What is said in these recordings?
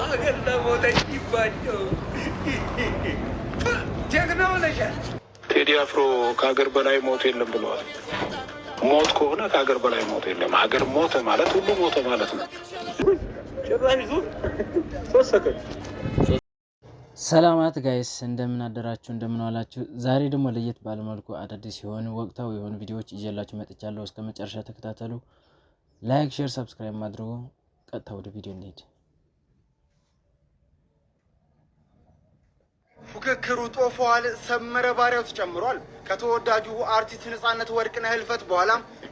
አገር ለሞተችባቸው ጀግና ሆነሻል። ቴዲ አፍሮ ከሀገር በላይ ሞት የለም ብለዋል። ሞት ከሆነ ከሀገር በላይ ሞት የለም። ሀገር ሞተ ማለት ሁሉ ሞተ ማለት ነው። 3 ሰከንድ። ሰላማት guys፣ እንደምን አደራችሁ፣ እንደምን ዋላችሁ። ዛሬ ደግሞ ለየት ባለ መልኩ አዳዲስ የሆኑ ወቅታዊ የሆኑ ቪዲዮዎች ይዤላችሁ መጥቻለሁ። እስከ መጨረሻ ተከታተሉ። Like፣ share፣ subscribe አድርጉ። ቀጥታ ወደ ቪዲዮ እንሂድ። ፉክክሩ ጦፏል። ሰመረ ባሪያው ተጨምሯል። ከተወዳጁ አርቲስት ነጻነት ወርቅነህ ህልፈት በኋላ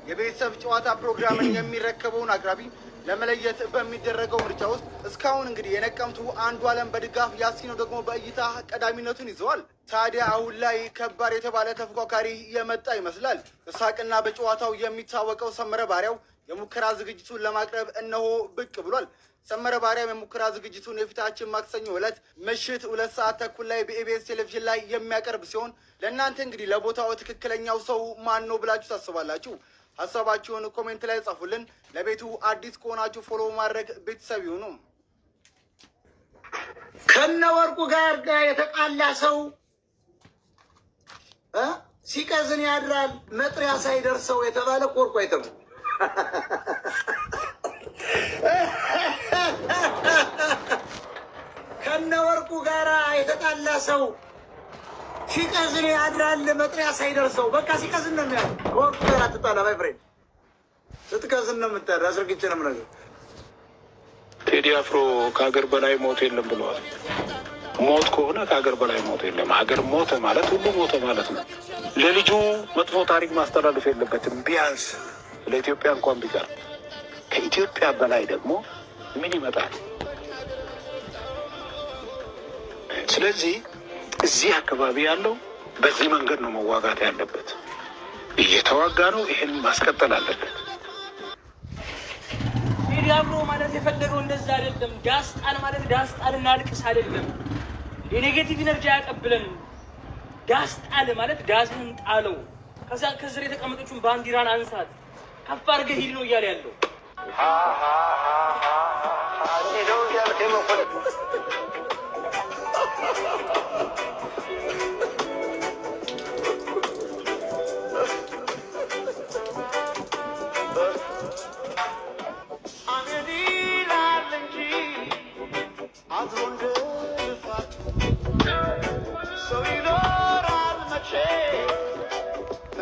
የቤተሰብ ጨዋታ ፕሮግራምን የሚረከበውን አቅራቢ ለመለየት በሚደረገው ምርጫ ውስጥ እስካሁን እንግዲህ የነቀምቱ አንዱ አለም በድጋፍ፣ ያሲነው ደግሞ በእይታ ቀዳሚነቱን ይዘዋል። ታዲያ አሁን ላይ ከባድ የተባለ ተፎካካሪ የመጣ ይመስላል። በሳቅና በጨዋታው የሚታወቀው ሰመረ ባሪያው የሙከራ ዝግጅቱን ለማቅረብ እነሆ ብቅ ብሏል። ሰመረ ባሪያው የሙከራ ዝግጅቱን የፊታችን ማክሰኞ ዕለት ምሽት 2:30 ላይ በኢቢኤስ ቴሌቪዥን ላይ የሚያቀርብ ሲሆን ለእናንተ እንግዲህ ለቦታው ትክክለኛው ሰው ማን ነው ብላችሁ ታስባላችሁ? ሀሳባችሁን comment ላይ ጻፉልን። ለቤቱ አዲስ ከሆናችሁ follow ማድረግ ቤተሰብ ይሁኑ። ከነ ወርቁ ጋር የተጣላ ሰው ሲቀዝን ያድራል መጥሪያ ሳይደርሰው የተባለ ቆርቆ አይተሙ። ከነ ወርቁ ጋር የተጣላ ሰው ሲቀዝን ያድራል መጥሪያ ሳይደርሰው። በቃ ሲቀዝን ነው የሚያድር። ከወርቁ ጋር አትጣላ my friend፣ ስትቀዝን ነው የምታድር። አስረግጬ ነው የምነግርህ። ቴዲ አፍሮ ከሀገር በላይ ሞት የለም ብለዋል። ሞት ከሆነ ከሀገር በላይ ሞት የለም። ሀገር ሞተ ማለት ሁሉ ሞተ ማለት ነው። ለልጁ መጥፎ ታሪክ ማስተላለፍ የለበትም። ቢያንስ ለኢትዮጵያ እንኳን ቢቀር ከኢትዮጵያ በላይ ደግሞ ምን ይመጣል? ስለዚህ እዚህ አካባቢ ያለው በዚህ መንገድ ነው መዋጋት ያለበት። እየተዋጋ ነው። ይህን ማስቀጠል አለበት። ቴዲ አፍሮ ማለት የፈለገው እንደዛ አይደለም። ዳስ ጣል ማለት ዳስ ጣል እና አልቅስ አይደለም። የ negative energy አያቀብለንም። ዳስ ጣል ማለት ዳስን ጣለው፣ ከዛ ከስር የተቀመጠችውን ባንዲራን አንሳት፣ ከፍ አድርገህ ሂድ ነው እያለ ያለው። አሜን ይላል እንጂ አድሮ እንደ ልፋቱ ሰው ይኖራል መቼ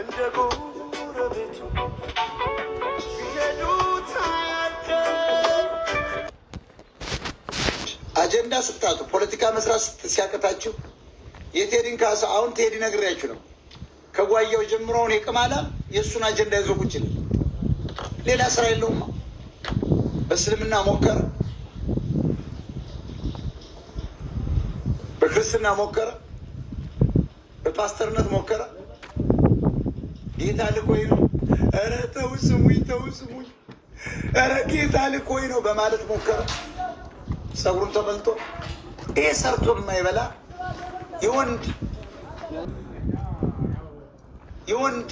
እንደ ጎረቤቱ ቢሄዱት አያልቅም። አጀንዳ ስታጡ፣ ፖለቲካ መስራት ሲያቅታችሁ የቴዲን ካሳ አሁን ቴዲ ነግሬያችሁ ነው። ከጓያው ጀምሮ አሁን የቅማላ የእሱን አጀንዳ ይዞ ቁጭ ይላል። ሌላ ስራ የለውማ። በእስልምና ሞከረ፣ በክርስትና ሞከረ፣ በፓስተርነት ሞከረ። ጌታ ልኮኝ ነው፣ ኧረ ተው ስሙኝ፣ ተው ስሙኝ፣ ኧረ ጌታ ልኮኝ ነው በማለት ሞከረ። ፀጉሩን ተመልጦ ይሄ ሰርቶ የማይበላ የወንድ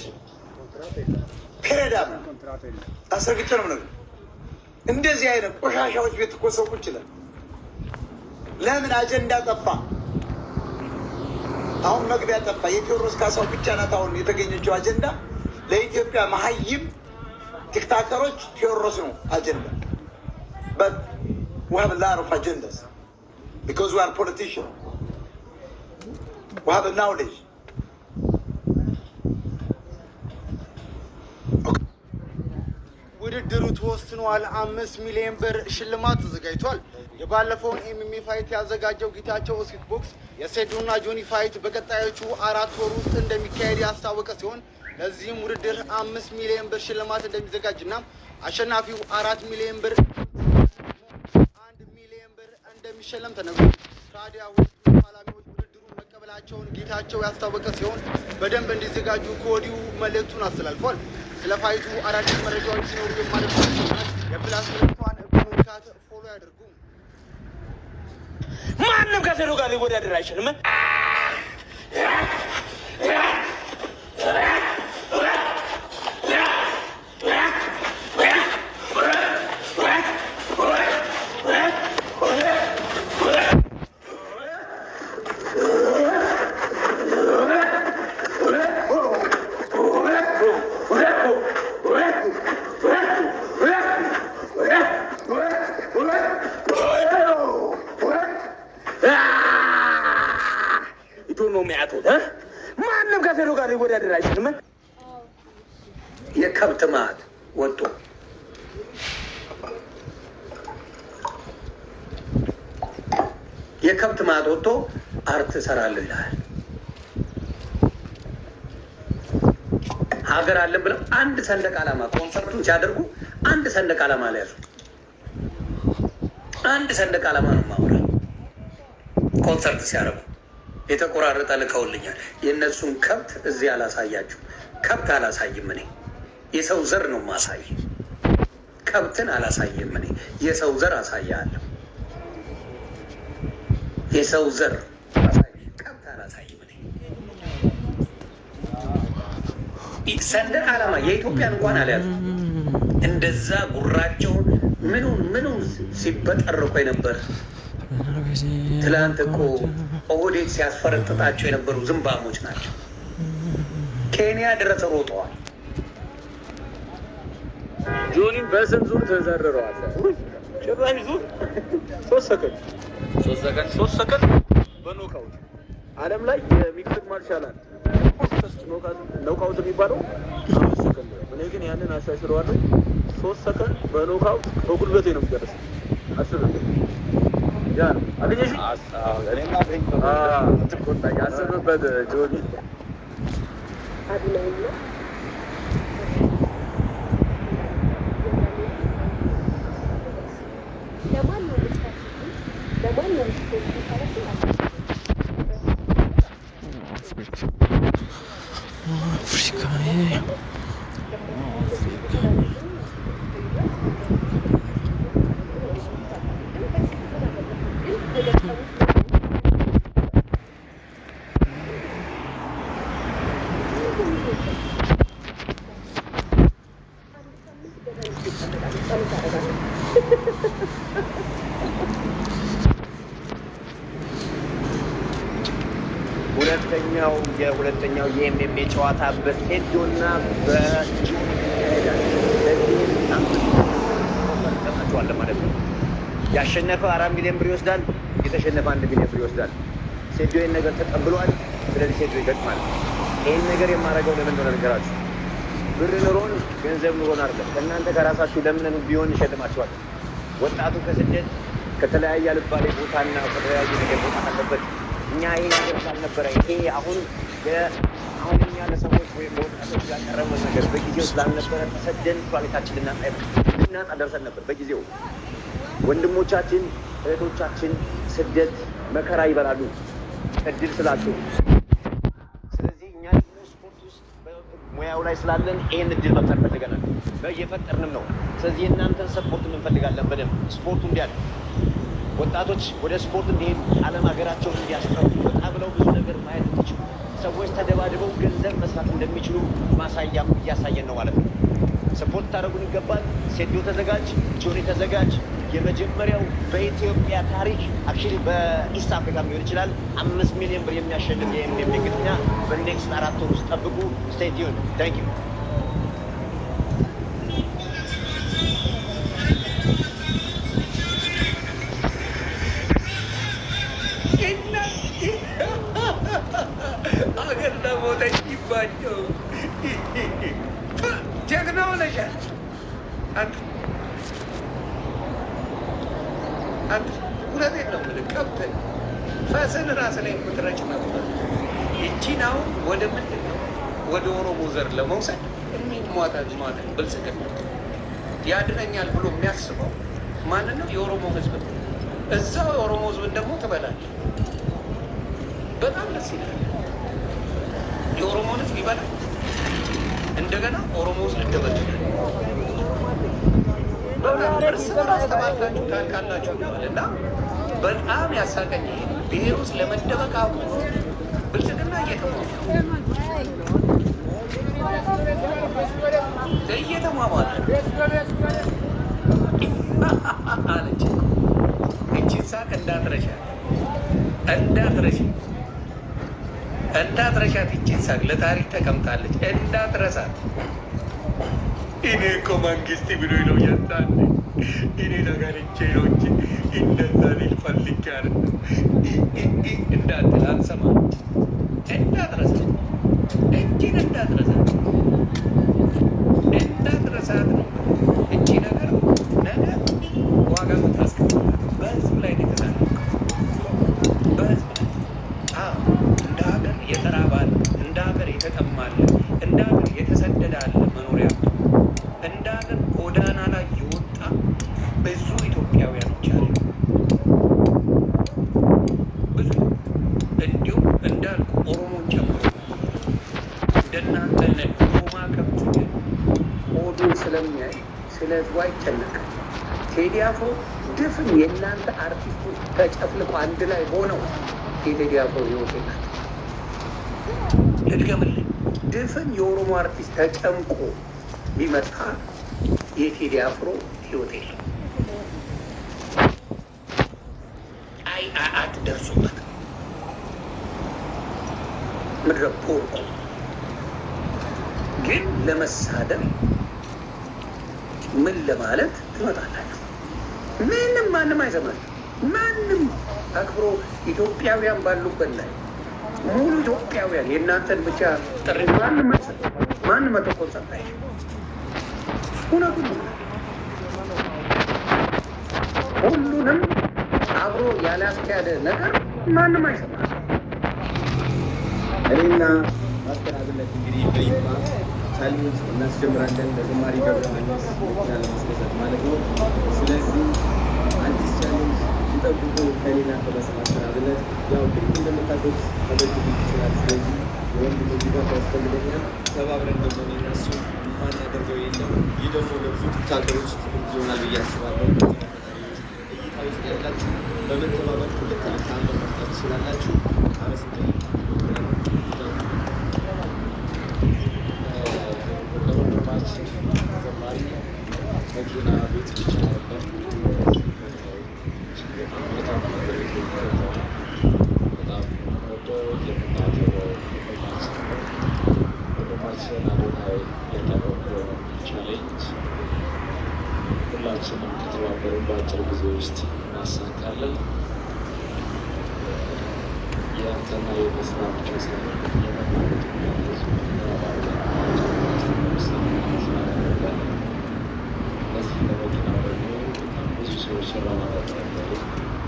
ፔሬዳም ነው። አስረግጬ ነው የምነግርህ። እንደዚህ አይነት ቆሻሻዎች ቤት እኮ ሰው ቁጭ ይላል። ለምን አጀንዳ ጠፋ? አሁን መግቢያ ጠፋ። የቴዎድሮስ ካሳው ብቻ ናት አሁን የተገኘችው አጀንዳ ለኢትዮጵያ መሀይም ቲክታከሮች ቴዎድሮስ ነው አጀንዳ። But we have lot of agendas because we are politician, we have knowledge. ውድድሩ ተወስኗል። 5 ሚሊዮን ብር ሽልማት ተዘጋጅቷል። የባለፈውን MMA fight ያዘጋጀው ጌታቸው ኦስኪክ ቦክስ የሴዶና ጆኒ fight በቀጣዮቹ 4 ወር ውስጥ እንደሚካሄድ ያስታወቀ ሲሆን ለዚህም ውድድር 5 ሚሊዮን ብር ሽልማት እንደሚዘጋጅና አሸናፊው 4 ሚሊዮን ብር፣ 1 ሚሊዮን ብር እንደሚሸለም ተነግሯል። ታዲያ ሁለቱ ተፋላሚዎች ውድድሩን መቀበላቸውን ጌታቸው ያስታወቀ ሲሆን በደንብ እንዲዘጋጁ ከወዲሁ መልእክቱን አስተላልፏል። ስለ fight ኡ አዳዲስ መረጃዎች ሲኖሩ የማደርሳቸው የ plus ምልክቷን በመንካት follow ያድርጉ። ማንም ከሴዶ ጋር ሊወዳደር አይችልም። አያቱ ማንም ከሴዶ ጋር ሊወዳደር አይችልም። የከብት ማት ወጡ። የከብት ማት ወጥቶ art እሰራለሁ ይላል። ሀገር አለን ብለው አንድ ሰንደቅ ዓላማ ኮንሰርቱን ሲያደርጉ አንድ ሰንደቅ ዓላማ አልያዙ። አንድ ሰንደቅ ዓላማ ነው ማውራ ኮንሰርት ሲያደርጉ የተቆራረጠ ልከውልኛል። የእነሱን ከብት እዚህ አላሳያችሁ። ከብት አላሳይም እኔ፣ የሰው ዘር ነው ማሳይ። ከብትን አላሳይም እኔ፣ የሰው ዘር አሳያለሁ። የሰው ዘር ከብት አላሳይም እኔ። ሰንደቅ ዓላማ የኢትዮጵያን እንኳን አልያዙ። እንደዛ ጉራቸውን ምኑን ምኑን ሲበጠርቆ የነበር ትላንት እኮ ኦህዴድ ሲያስፈረጥጣቸው የነበሩ ዝምባሞች ናቸው። ኬንያ ድረስ ሮጠዋል። ጆኒን በስንት ዙር ተዘርረዋል? ጭራሽ ዙር 3 ሰከንድ፣ 3 ሰከንድ፣ 3 ሰከንድ በ knockout። ዓለም ላይ የ mixed martial art knockout የሚባለው 5 ሰከንድ ነው። እኔ ግን ያንን አሻሽለዋለሁ። 3 ሰከንድ በ knockout በጉልበቴ ነው የሚጨርሰው። አስብበት፣ ያ ነው። አገኘሽ? አስብበት ጆኒ። አፍሪካ አፍሪካ። ሁለተኛው የሁለተኛው የ MMA ጨዋታ በሴዶና በጆኒ ይካሄዳል። ለዚህም 5 እንሰጣቸዋለን ማለት ነው። ያሸነፈ 4 ሚሊዮን ብር ይወስዳል። የተሸነፈ 1 ሚሊዮን ብር ይወስዳል። ሴዶ ይህን ነገር ተቀብሏል። ስለዚህ ሴዶ ይገጥማል። ይህን ነገር የማደርገው ለምን እንደሆነ ነገራችሁ። ብር ኑሮን ገንዘብ ኑሮን አይደለም። ከእናንተ ከራሳችሁ ለምነን ቢሆን እንሸልማቸዋለን። ወጣቱ ከስደት ከተለያየ አልባሌ ቦታና ከተለያየ ነገር መውጣት አለበት። እኛ ይሄ ነገር ስላልነበረ ይሄ አሁን እኛ ለሰዎች ወይም ለወጣቶች ያቀረበው ነገር በጊዜው ስላልነበረ ተሰደን ኩላሊታችን ልናጣ ደርሰን ነበር። በጊዜው ወንድሞቻችን እህቶቻችን ስደት መከራ ይበላሉ እድል ስላቸው። ስለዚህ እኛ ደግሞ ስፖርት ውስጥ ሙያው ላይ ስላለን ይህን እድል መፍጠር ፈልገናል፣ እየፈጠርንም ነው። ስለዚህ የእናንተን support እንፈልጋለን በደንብ ስፖርቱ እንዲያድግ፣ ወጣቶች ወደ ስፖርት እንዲሄዱ፣ ዓለም ሀገራቸውን እንዲያስጠሩ፣ ወጣ ብለው ብዙ ነገር ማየት እንዲችሉ፣ ሰዎች ተደባድበው ገንዘብ መስራት እንደሚችሉ ማሳያም እያሳየን ነው ማለት ነው። Support ታደረጉን ይገባል። ሴዶ ተዘጋጅ፣ ጆኒ ተዘጋጅ። የመጀመሪያው በኢትዮጵያ ታሪክ፣ actually በ East Africa ሊሆን ይችላል፣ 5 ሚሊዮን ብር የሚያሸልም የ MMA ግጥሚያ በ next 4 ወር ውስጥ ጠብቁ። Stay tuned, thank you. አገር ለሞተችባቸው ጀግና ሆነሻል። አንተ አንተ እውነቴን ነው የምልህ፣ ከብት ፈስን ራስ ላይ የምትረጭ ነበር። ይቺን አሁን ወደ ምንድን ነው ወደ ኦሮሞ ዘር ለመውሰድ የሚሟጠጥ ሟጠጥ ብልጽግና ያድነኛል ብሎ የሚያስበው ማንን ነው? የኦሮሞ ህዝብ ነው። እዛው የኦሮሞ ህዝብን ደግሞ ትበላለህ። በጣም ደስ ይላል። የኦሮሞን ህዝብ ይበላል። እንደገና ኦሮሞ ውስጥ ልደበድባል። በጣም እርስ በራስ ተባልታችሁ ታልቃላችሁ እና በጣም ያሳቀኝ ይሄ ነው። ብሔር ውስጥ ለመደበቅ አሁን ብልጽግና እየተሟሟ እየተሟሟለ አለች። እቺን ሳቅ እንዳትረሻት፣ እንዳትረሻ፣ እንዳትረሻት። ይቺን ሳቅ ለታሪክ ተቀምጣለች፣ እንዳትረሳት። እኔ እኮ መንግስት ብሎ ነው የዛኔ እኔ ተገርቼ ነው እንጂ እንደዛ ልል ፈልጌ አይደለም እንዳትል አንሰማም። እንዳትረሳ፣ እጅን እንዳትረሳ፣ እንዳትረሳት ነው። እቺ ነገር ነገ ዋጋ የምታስከፍላት በህዝብ ላይ ነው የተሳለቀው። በህዝብ ላይ። አዎ፣ እንደ ሀገር የተራበ አለ፣ እንደ ሀገር የተጠማ አለ፣ እንደ ሀገር የተሰደደ አለ፣ መኖሪያ አጥቶ እንደ ሀገር ጎዳና ላይ የወጣ ብዙ ኢትዮጵያውያኖች አሉ። ብዙ፣ እንዲሁም እንዳልኩ ኦሮሞን ጨምሮ። እንደናንተ አይነት ዶማ ከብት ግን ሆዱን ስለሚያይ ስለ ህዝቡ አይጨነቅም። ቴዲ አፍሮ ድፍን የእናንተ አርቲስቶች ተጨፍልቆ አንድ ላይ ሆነው የቴዲ አፍሮ ህይወት የላቸው። ልድገምልህ፣ ድፍን የኦሮሞ አርቲስት ተጨምቆ ቢመጣ የቴዲ አፍሮ ህይወት የለም። አይ፣ አትደርሱበት። ምድረ ቦርኮ ግን ለመሳደብ ምን ለማለት ትመጣላችሁ? ምንም ማንም አይሰማል። ማንም አክብሮ ኢትዮጵያውያን ባሉበት ላይ ሙሉ ኢትዮጵያውያን የእናንተን ብቻ ጥሪ ማንም አይሰማም። ማንም መቶ ኮንሰርት አይ፣ እውነቱን ነው። ሁሉንም አብሮ ያላስኬደ ነገር ማንም አይሰማም። እኔና ማስተር አብነት እንግዲህ በይፋ challenge እናስጀምራለን ለዘማሪ ገብረ ዮሐንስ መኪና ለማስገዛት ማለት ነው። ስለዚህ አዲስ challenge ይጠብቁ ከኔና ከማስተር አብነት። ያው እንግዲህ እንደምታውቁት መደግፍ ይችላል። ስለዚህ የወንድ ድጋፍ ያስፈልገኛል። ተባብረን ደግሞ እኔና እሱ የማናደርገው የለም። ይህ ደግሞ ለብዙ ቲክቶከሮች ትምህርት ይሆናል ብዬ አስባለሁ። ፈጣሪዎች እይታ ውስጥ ያላችሁ በመተባበር ትልቅ ትልቅ ተአምር መፍጠር ትችላላችሁ። አመሰግናለሁ። ለወንድማችን ዘማሪ መኪና ቤት ብቻ አይደለም፣ በጣም ነገር የሚገባው፣ በጣም ወደው የምናከብረው ወንድማችን ነው። ወንድማችን አዶናይ ያቀረበውን challenge ሁላችንም ከተባበርን በአጭር ጊዜ ውስጥ እናሳካለን። የአንተና የኔ ስራ ብቻ ሳይሆን የመላው ኢትዮጵያ ሕዝብ ተረባርበን በአጭር ጊዜ ውስጥ የሚሳካ ስራ እናደርጋለን። ለዚህ ለመኪናው ደግሞ በጣም ብዙ ሰዎች ሲረባረቡ ነበሩ።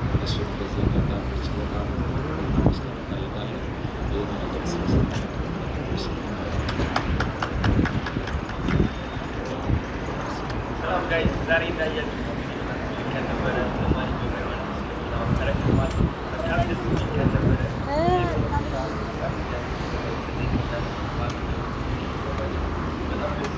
እነሱም በዚህ አጋጣሚዎች በጣም ማመስገን እንፈልጋለን። ይህን ነገር ስለሰጣችሁ። ሰላም guys፣ ዛሬ እንዳያችሁ እንግዲህ በጣም ትልቅ ቀን ነበረ። ዘማሪ ገብረ ዮሐንስ መኪናውን ተረክቧል። በጣም ደስ የሚል ቀን ነበረ። በጣም ደስ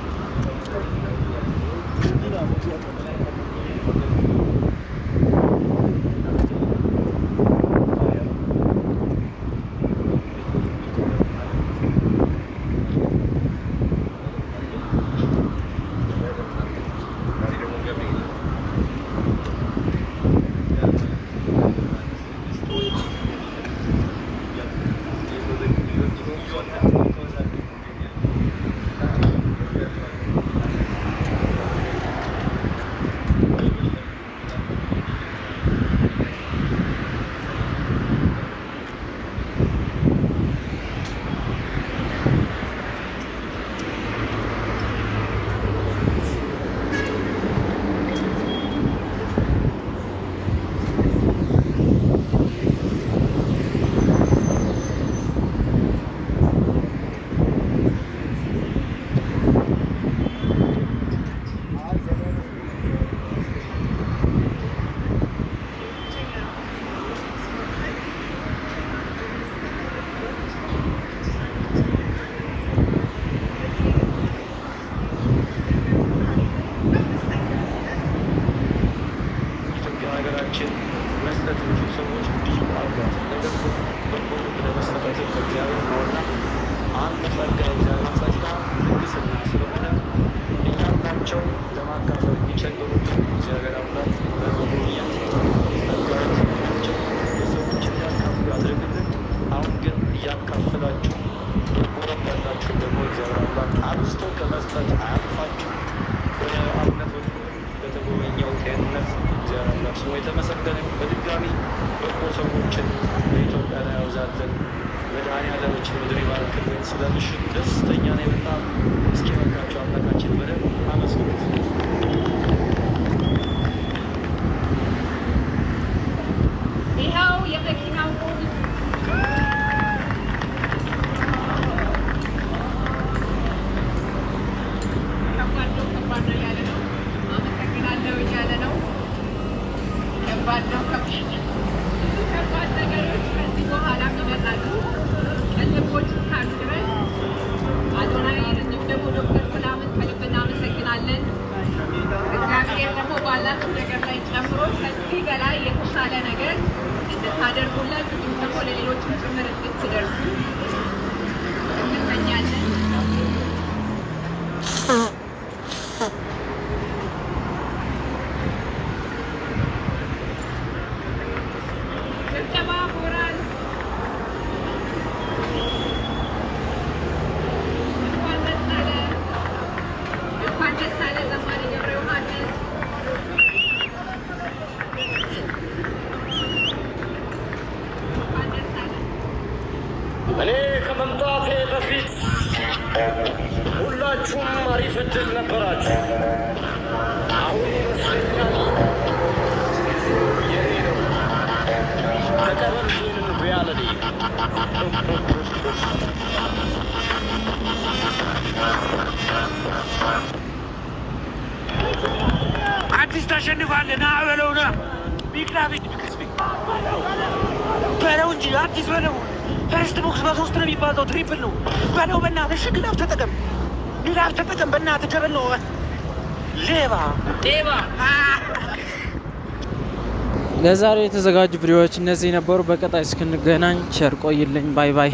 ኢትዮጵያ ሀገራችን መስጠት የሚችሉ ሰዎች ብዙ አሏት። ነገር ግን በጎ ልብ ለመስጠት ከእግዚአብሔር ነውና አንድ ጸጋ የእግዚአብሔር ጸጋ ልግስና ስለሆነ እያላቸው ለማካፈል የሚቸገሩትን እግዚአብሔር አምላክ በመጎብኘት ጸጋውን ሰጥቷቸው ለሰዎች እንዲያካፍሉ ያድርግልን። አሁን ግን እያካፈላችሁ በጎ ልብ ያላችሁ ደግሞ እግዚአብሔር አምላክ አብዝቶ ከመስጠት አያጥፋችሁ። በአብነት በተጎበኘው ጤንነት እግዚአብሔር አምላክ ስሙ የተመሰገነ ይሁን። በድጋሚ በጎ ሰዎችን በኢትዮጵያ ላይ ያውዛልን። መድኃኔዓለም በምሽቱ ደስተኛ ነው በጣም። እስኪ በቃቸው አምላካችን በደንብ አመስግኑት። ይኸው የመኪናው ቁልፍ። ከባድ ነው፣ ከባድ ነው እያለ ነው። አመሰግናለሁ እያለ ነው። ከባድ ነው፣ ብዙ ከባድ ነገሮች ከዚህ በኋላ ይመጣሉ። ቅልቦች እስካሉ ድረስ አዶናይን እንዲሁም ደግሞ ዶክተር ሰላምን ከልብ እናመሰግናለን። እግዚአብሔር ደግሞ ባላችሁ ነገር ላይ ጨምሮ ከዚህ በላይ የተሻለ ነገር እንድታደርጉለት እንዲሁም ደግሞ ለሌሎችም ጭምር እንድትደርሱ እንመኛለን። ጭብጨባ፣ ሞራል። እንኳን ደስ አለ፣ እንኳን ደስ አለ ዘማሪ ገብረ ዮሐንስ። እንኳን ደስ አለ። እኔ ከመምጣቴ በፊት ሁላችሁም አሪፍ እድል ነበራችሁ። አሁን ይመስለኛል ጊዜው የኔ ነው። ተቀበሉት ይህንን reality። አዲስ ታሸንፋለህ። ና በለው ና። Big love, big respect በለው እንጂ አዲስ በለው። First box በሶስት ነው የሚባዛው፣ triple ነው በለው። በእናትህ እሺ፣ glove ተጠቀም፣ glove ተጠቀም። በእናትህ double ነው። ሌባ ሌባ። ለዛሬ የተዘጋጁ ቪዲዮዎች እነዚህ ነበሩ። በቀጣይ እስክንገናኝ ቸር ቆይልኝ። Bye bye።